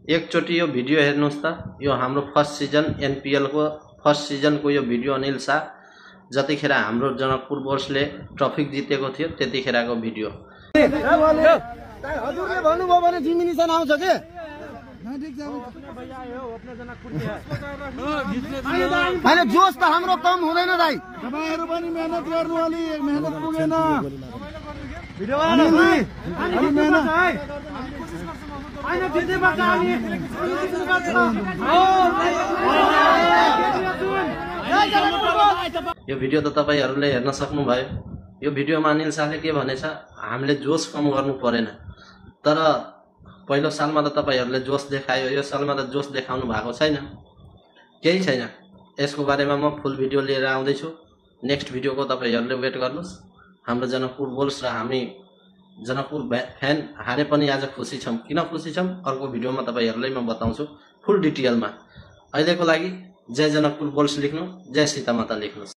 एकचोटि यो भिडियो हेर्नुस् त। यो हाम्रो फर्स्ट सिजन एनपीएल को फर्स्ट सिजन को यो भिडियो अनिल शाह जतिखेर हाम्रो जनकपुर बोर्सले ट्रफिक जितेको थियो त्यतिखेरको भिडियो। हजुरले भन्नुभयो भने जिमिनेसन आउँछ के? हैन जोश त हाम्रो कम हुँदैन दाइ। तपाईहरु पनि मेहनत गर्नु, अलि मेहनत पुगेन। भिडियो वाला भाइ अलि मेहनत है। हैन जित्दै पर्छ अलि जित्नु पर्छ। यो भिडियो त तपाईहरुले हेर्न सक्नुभयो। यो भिडियोमा अनिल शाहले के भनेछ, हामीले जोश कम गर्नु परेन। तर पहिलो सालमा त तपाईहरुले जोश देखायो, यो सालमा त जोश देखाउनु भएको छैन, केही छैन। यसको बारेमा म फुल भिडियो लिएर आउँदै छु। नेक्स्ट भिडियोको तपाईहरुले वेट गर्नुस्। हाम्रो जनकपुर बोल्स र हामी जनकपुर फ्यान हारे पनि आज खुसी छौं। किन खुसी छौं अर्को भिडियोमा तपाईहरुलाई म बताउँछु फुल डिटेलमा। अहिलेको लागि जय जनकपुर बोल्स लेख्नु, जय सीता माता लेख्नुस्।